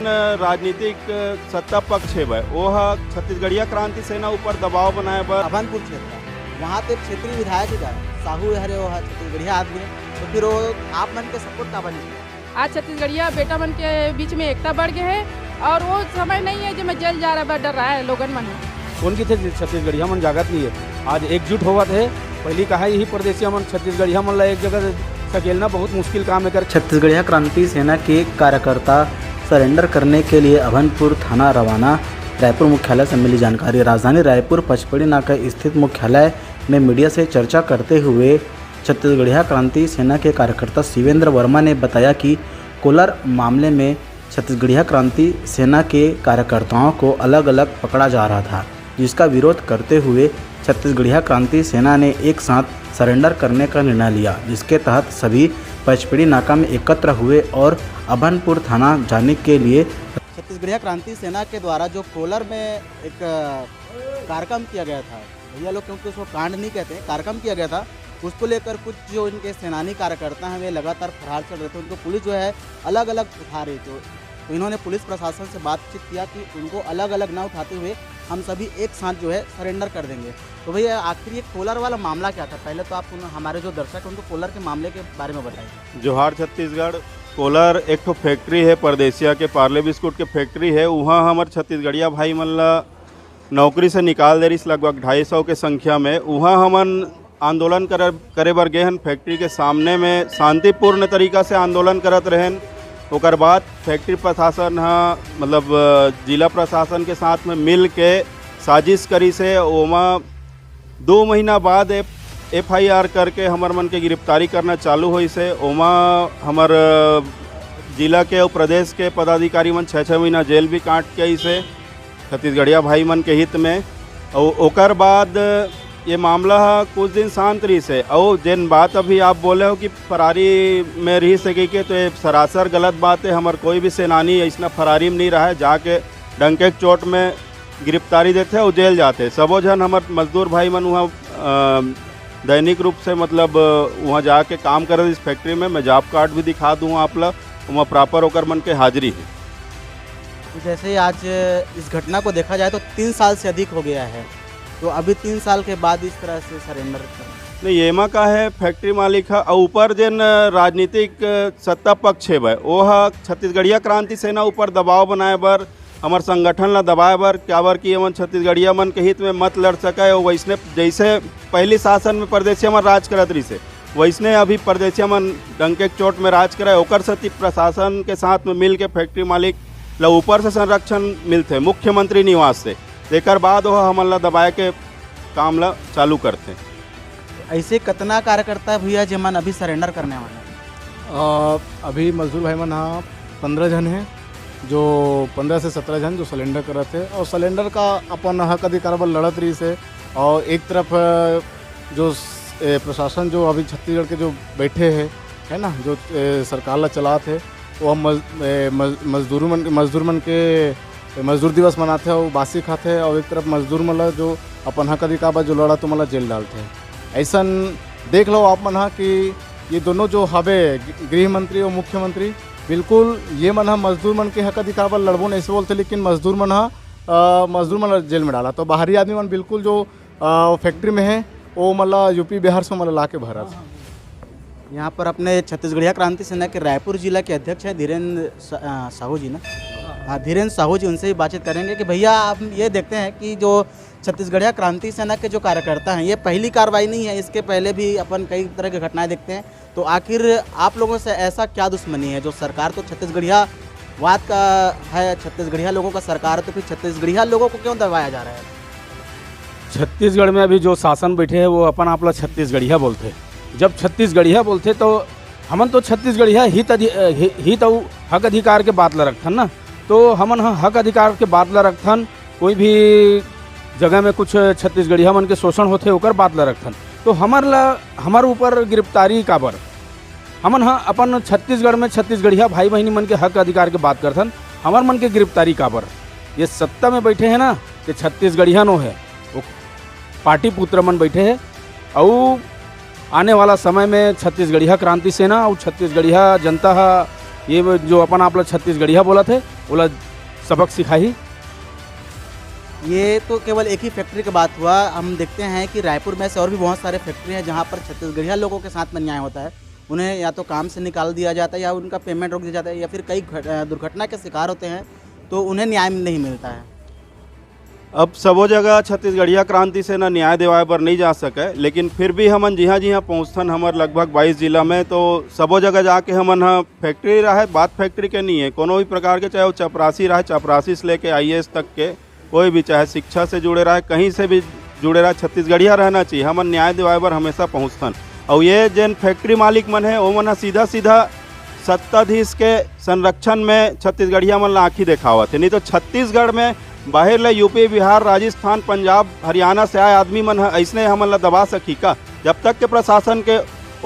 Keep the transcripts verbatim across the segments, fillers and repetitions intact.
राजनीतिक सत्ता पक्ष हे भाई, वो ह छत्तीसगढ़िया क्रांति सेना ऊपर दबाव बनाए बर अभनपुर क्षेत्र, वहाँ ते क्षेत्रीय विधायक ही का साहू हरे, वो ह छत्तीसगढ़िया आदमी है, तो फिर वो आप मन के सपोर्ट का बने? आज छत्तीसगढ़िया बेटा मन के बीच में एकता बढ़ गए है और वो समय नहीं है जो मैं जेल जा रहा है, डर रहा है लोगन मन। कौन की थे छत्तीसगढ़िया मन जागत नहीं है, आज एकजुट होवत है। पहली कहा यही परदेसिया मन छत्तीसगढ़िया मन ला एक जगह सकेलना बहुत मुश्किल काम है कर। छत्तीसगढ़िया क्रांति सेना के कार्यकर्ता सरेंडर करने के लिए अभनपुर थाना रवाना। रायपुर मुख्यालय से मिली जानकारी। राजधानी रायपुर पचपड़ी नाका स्थित मुख्यालय में मीडिया से चर्चा करते हुए छत्तीसगढ़िया क्रांति सेना के कार्यकर्ता शिवेंद्र वर्मा ने बताया कि कोलर मामले में छत्तीसगढ़िया क्रांति सेना के कार्यकर्ताओं को अलग-अलग पकड़ा जा रहा था, जिसका विरोध करते हुए छत्तीसगढ़िया क्रांति सेना ने एक साथ सरेंडर करने का निर्णय लिया, जिसके तहत सभी पचपड़ी नाका में एकत्र हुए और अभनपुर थाना जाने के लिए छत्तीसगढ़िया क्रांति सेना के द्वारा जो कोलर में एक, अ, कार्यक्रम किया गया था, भैया लोग क्योंकि उसको कांड नहीं कहते हैं, कार्यक्रम किया गया था, उसको लेकर कुछ जो इनके सेनानी कार्यकर्ता हैं, वे लगातार फरार चल रहे थे। उनको पुलिस जो है अलग-अलग उठा रही थी। तो इन्होंने पुलिस प्रशासन से बातचीत किया कि उनको अलग-अलग ना उठाते हुए हम सभी एक साथ जो है सरेंडर कर देंगे। तो भैया, आखिर ये कोलर वाला मामला क्या था? पहले तो आप उन, हमारे जो दर्शक हैं, उनको कोलर के मामले के बारे में बताइए। जोहार छत्तीसगढ़। कोलर एक ठो फैक्ट्री है परदेसिया के, पार्ले बिस्कुट के फैक्ट्री है। वहाँ हमर छत्तीसगढ़िया भाई मन ला नौकरी से निकाल दे रहिस लगभग ढाई सौ के संख्या में। उहाँ हमन आंदोलन करे, करे बर गे हन। फैक्ट्री के सामने में शांतिपूर्ण तरीका से आंदोलन करत रहेन। ओकर बाद फैक्ट्री प्रशासन ह, मतलब, अ, जिला प्रशासन के साथ में मिल के साजिश करिस हे। ओमा दो महीना बाद एफ-, एफ आई आर करके हमर मन के गिरफ्तारी करना चालू होइस हे। ओमा हमर, अ, जिला के अउ प्रदेश के पदाधिकारी मन छः छः महीना जेल भी काट के आइस हे। छत्तीसगढ़िया भाई मन के हित में। अउ ओकर बाद ये मामला ह कुछ दिन शांत रहिस हे। अउ जेन बात अभी आप बोले हो कि फरारी में रहिस हे कहिके, तो ये सरासर गलत बात हे। हमर कोई भी सेनानी अइसना फरारी में नहीं रहा है, जाके डंके के चोट में गिरफ्तारी देथे अउ जेल जाथे। सबो झन हमर मजदूर भाई मन उहाँ, अ, दैनिक रूप से, मतलब, उहाँ जाके काम करत इस फैक्ट्री में। मैं जॉब कार्ड भी दिखा दूँ आप ला, उहाँ प्रॉपर ओकर मन के हाजिरी है। तो जैसे ही आज इस घटना को देखा जाए तो तीन साल से अधिक हो गया है, तो अभी तीन साल के बाद इस तरह से सरेंडर कर नहीं, एमा का है, फैक्ट्री मालिक ह, अउ ऊपर जेन राजनीतिक सत्ता पक्ष हे भाई, वो ह छत्तीसगढ़िया क्रांति सेना ऊपर दबाव बनाए बर, हमर संगठन ला दबाए बर, काबर कि एमन छत्तीसगढ़िया मन के हित में मत लड़ सके। अउ वैसने जैसे पहली शासन में परदेसिया मन राज करत रहिस हे, वैसने अभी परदेसिया मन डंके के चोट में राज करे। ओकर सेती प्रशासन के साथ में मिल के फैक्ट्री मालिक ला ऊपर से संरक्षण मिलथे मुख्यमंत्री निवास से। तेकर बाद ओह हमन ला दबाए के काम ला चालू करथे। ऐसे कतना कार्यकर्ता भैया जेमन अभी सरेंडर करने वाले हैं? अ, अभी मजदूर भाई मन ह पंद्रह झन हे, जो पंद्रह से सत्रह झन जो सरेंडर करत हे और सरेंडर का अपन हक अधिकार बर लड़त रहिस हे। और एक तरफ, अ, जो स-, ए, प्रशासन जो अभी छत्तीसगढ़ के जो बैठे हे, है ना, जो, ए, सरकार ला चलात हे, वो हम मज-, ए, मज-, मजदूर मन, मजदूर मन के मजदूर दिवस मनाथे अउ बासी खाथे, अउ एक तरफ मजदूर मन ल जो अपन हक अधिकार बर जो लड़त, ओमन ल जेल डालथे। अइसन देख लो आप मन ह कि ये दोनों जो हवे, गृह मंत्री अउ मुख्यमंत्री, बिल्कुल ये मन ह मजदूर मन के हक अधिकार बर लड़बो नहीं, ऐसे बोलथे, लेकिन मजदूर मन ह, अ, मजदूर मन ल जेल में डाला। तो बाहरी आदमी मन बिल्कुल जो, अ, फैक्ट्री में है, वो मन ल यूपी बिहार से मन ल ला के भरत। यहाँ पर अपने छत्तीसगढ़िया क्रांति सेना के रायपुर जिला के अध्यक्ष हैं धीरेन्द्र सा-, अ, साहू जी ना। हाँ, धीरेन्द्र साहू जी, उनसे ही बातचीत करेंगे कि भैया, आप ये देखते हैं कि जो छत्तीसगढ़िया क्रांति सेना के जो कार्यकर्ता हैं, ये पहली कार्रवाई नहीं है, इसके पहले भी अपन कई तरह की घटनाएं देखते हैं। तो आखिर आप लोगों से ऐसा क्या दुश्मनी है जो सरकार तो छत्तीसगढ़िया वाद का है, छत्तीसगढ़िया लोगों का सरकार है, तो फिर छत्तीसगढ़िया लोगों को क्यों दबाया जा रहा है? छत्तीसगढ़ में अभी जो शासन बैठे हैं, वो अपन आप ला छत्तीसगढ़िया बोलथे। जब छत्तीसगढ़िया बोलथे, तो हमन तो छत्तीसगढ़िया हित अधि-, अ, हि-, हित अउ हक अधिकार के बात ला रखथन ना। तो हमन ह हक अधिकार के बात ला रखथन। कोई भी जगह में कुछ छत्तीसगढ़िया मन के शोषण होथे, ओकर बात ला रखथन। तो हमर ला, हमर ऊपर गिरफ्तारी काबर? हमन ह अपन छत्तीसगढ़ में छत्तीसगढ़िया भाई बहिनी मन के हक अधिकार के बात करथन, हमर मन के गिरफ्तारी काबर? ये सत्ता में बैठे हैं ना, ये छत्तीसगढ़िया नो है, वो पाटलिपुत्र मन बैठे हैं। अउ आने वाला समय में छत्तीसगढ़िया क्रांति सेना अउ छत्तीसगढ़िया जनता ह ये जो अपन आप ला छत्तीसगढ़िया बोलत हे, ओला सबक सिखाही। ये तो केवल एक ही फैक्ट्री की बात हुआ। हम देखते हैं कि रायपुर में से और भी बहुत सारे फैक्ट्री हैं, जहाँ पर छत्तीसगढ़िया लोगों के साथ में अन्याय होता है। उन्हें या तो काम से निकाल दिया जाता है, या उनका पेमेंट रोक दिया जाता है, या फिर कई घट-, अ, दुर्घटना के शिकार होते हैं, तो उन्हें न्याय नहीं मिलता है। अब सबो जगह छत्तीसगढ़िया क्रांति सेना न्याय दिवाए बर नहीं जा सके, लेकिन फिर भी हमन जिहाँ जिहाँ पहुँचथन, हमर लगभग बाईस जिला में, तो सबो जगह जाके हमन ह फैक्ट्री रहे, बात फैक्ट्री के नहीं है, कोनो भी प्रकार के, चाहे वो चपरासी रहे, चपरासी से लेके आईएएस तक के, कोई भी, चाहे शिक्षा से जुड़े रहे, कहीं से भी जुड़े रहे, छत्तीसगढ़िया रहना चाहिए। हमन न्याय दिवाए बर हमेशा पहुँचथन। और ये जेन फैक्ट्री मालिक मन है, वो मन ह सीधा सीधा सत्ताधीश के संरक्षण में छत्तीसगढ़िया मन ला आँखी देखावत है। नहीं तो छत्तीसगढ़ में बाहर ले यूपी, बिहार, राजस्थान, पंजाब, हरियाणा से आए आदमी मन ह अइसने हमन ला दबा सकही का? जब तक के प्रशासन के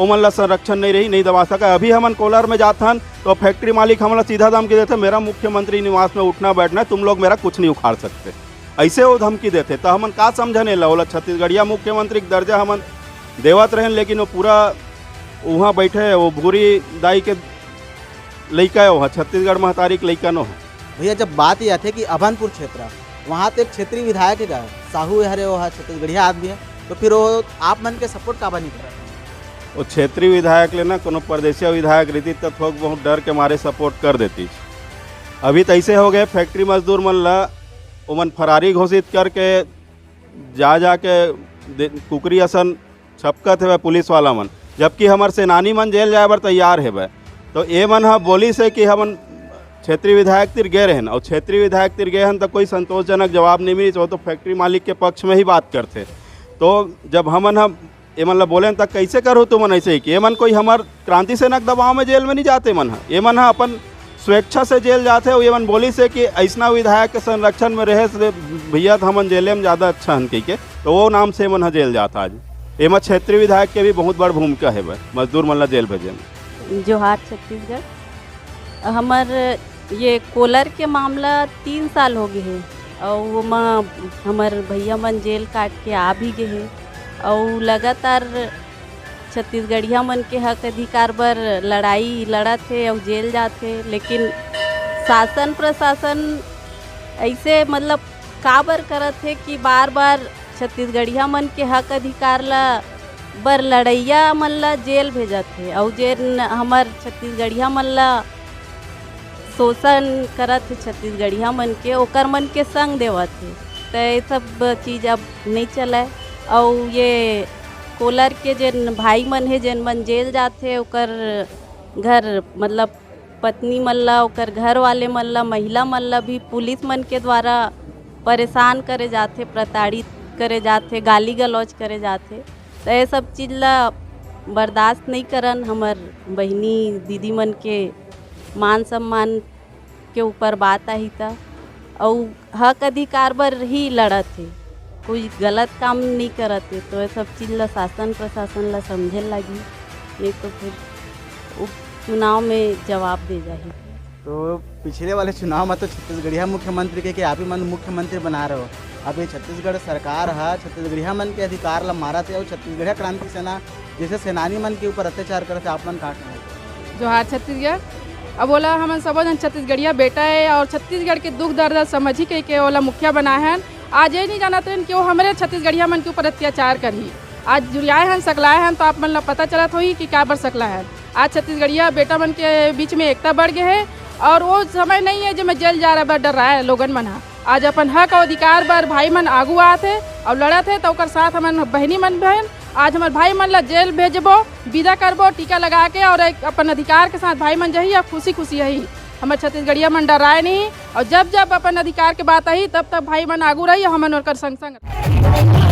ओमन ला संरक्षण नहीं रही, नहीं दबा सका। अभी हमन कोलार में जात हन, तो फैक्ट्री मालिक हमन ला सीधा धमकी देथे, "मेरा मुख्यमंत्री निवास में उठना बैठना है, तुम लोग मेरा कुछ नहीं उखाड़ सकते।" ऐसे वो धमकी देथे, तो हमन का समझन एला? ओला छत्तीसगढ़िया मुख्यमंत्री के दर्जा हमन देवत रहेन, लेकिन वो पूरा वहाँ बैठे, वो भूरी दाई के लइका है, वहाँ छत्तीसगढ़ महतारी के लइका नो है। भैया, जब बात ये आथे कि अभनपुर क्षेत्र, वहाँ तो एक क्षेत्रीय विधायक है, साहू हरे, वो ह छत्तीसगढ़िया आदमी है, तो फिर वो आप मन के सपोर्ट काबर नहीं करत? वो क्षेत्रीय विधायक ले ना, कोनो परदेसिया विधायक रहितिस त थोक बहुत डर के मारे सपोर्ट कर देतिस। अभी तो ऐसे हो गए, फैक्ट्री मजदूर मन ला ओमन फरारी घोषित करके जा जा के दे-, कुकरी असन छपकत हेवय पुलिस वाला मन, जबकि हमर सेनानी मन जेल जाए बर तैयार हेवय। तो ए मन ह बोलिस हे कि हमन क्षेत्रीय विधायक तिर गे रहेन, और क्षेत्रीय विधायक तिर गे हन तो कोई संतोषजनक जवाब नहीं मिलिस, वो तो फैक्ट्री मालिक के पक्ष में ही बात करथे। तो जब हमन ह एमन ला बोलेन त कैसे करो तुमन ऐसे ही कि एमन कोई हमर क्रांति सेना के दबाव में जेल में नहीं जाते मन ह। एमन ह अपन स्वेच्छा से जेल जाथे, अउ एमन बोलिस हे कि अइसना विधायक के संरक्षण में रहे से भैया, त हमन जेले में ज़्यादा अच्छा हन कहिके, तो वो नाम से एमन ह जेल जात आज। एमा क्षेत्रीय विधायक के भी बहुत बड़ भूमिका हे, मजदूर मन ला जेल भेजे में। जोहार छत्तीसगढ़। हमर ये कोलर के मामला तीन साल हो गए हे, अउ ओमा हमर भैया मन जेल काट के आ भी गए हे, अउ लगातार छत्तीसगढ़िया मन के हक अधिकार बर लड़ाई लड़त हे अउ जेल जात हे, लेकिन शासन प्रशासन ऐसे, मतलब, काबर करत हे कि बार-बार छत्तीसगढ़िया मन के हक अधिकार ला, बर लड़ैया मन ला जेल भेजत हे, अउ जेन हमर छत्तीसगढ़िया मन ला शोषण करत हे छत्तीसगढ़िया मन के, ओकर मन के संग देवत हे। त ये सब चीज अब नहीं चलय। अउ ये कोलर के जेन भाई मन हे, जेन मन जेल जात हे, ओकर घर, मतलब, पत्नी मन ला, ओकर घर वाले मन ला, महिला मन ला भी पुलिस मन के द्वारा परेशान करे जात हे, प्रताड़ित करे जात हे, गाली गलौज करे जात हे। त ये सब चीज ला बर्दाश्त नहीं करन। हमर बहिनी दीदी मन के मान सम्मान के ऊपर बात आही त, अउ हक अधिकार बर ही लड़त हे, कोई गलत काम नहीं करत हे। तो ये सब चीज ला शासन प्रशासन ला समझे लागी, नहीं तो फिर उपचुनाव में जवाब दे जाही। तो पिछले वाले चुनाव में तो छत्तीसगढ़िया मुख्यमंत्री के, के आप ही मन मुख्यमंत्री बना रहे हो, अभी छत्तीसगढ़ सरकार ह छत्तीसगढ़िया मन के अधिकार ला मारत हे, अउ छत्तीसगढ़िया क्रांति सेना जैसे सेनानी मन के ऊपर अत्याचार करत हे, आप मन का कहे? जोहार छत्तीसगढ़। अब ओला हमन सबो झन छत्तीसगढ़िया बेटा हे अउ छत्तीसगढ़ के दुख दर्द समझी कहिके ओला मुखिया बनाए हन। आज ये नहीं जानत रहेन कि वो हमरे छत्तीसगढ़िया मन के ऊपर अत्याचार करही। आज जुरियाए हन, सकलाए हन, तो आप मन ला पता चलत होही कि काबर सकलाए हन। आज छत्तीसगढ़िया बेटा मन के बीच में एकता बढ़ गए हे अउ वो समय नहीं हे जेमे जेल जा रहा बर डर्राए लोगन मन ह। आज अपन हक अउ अधिकार बर भाई मन आगू आत हे अउ लड़त हे, त ओकर साथ हमन बहिनी मन भी हन। आज हमर भाई मन ला जेल भेजबो, विदा करबो टीका लगा के, अउ एक अपन अधिकार के साथ भाई मन जही अउ खुशी खुशी रही। हमर छत्तीसगढ़िया मन डर्राए नहीं, अउ जब जब अपन अधिकार के बात आही, तब तब भाई मन आगू रही, हमन ओकर संग संग।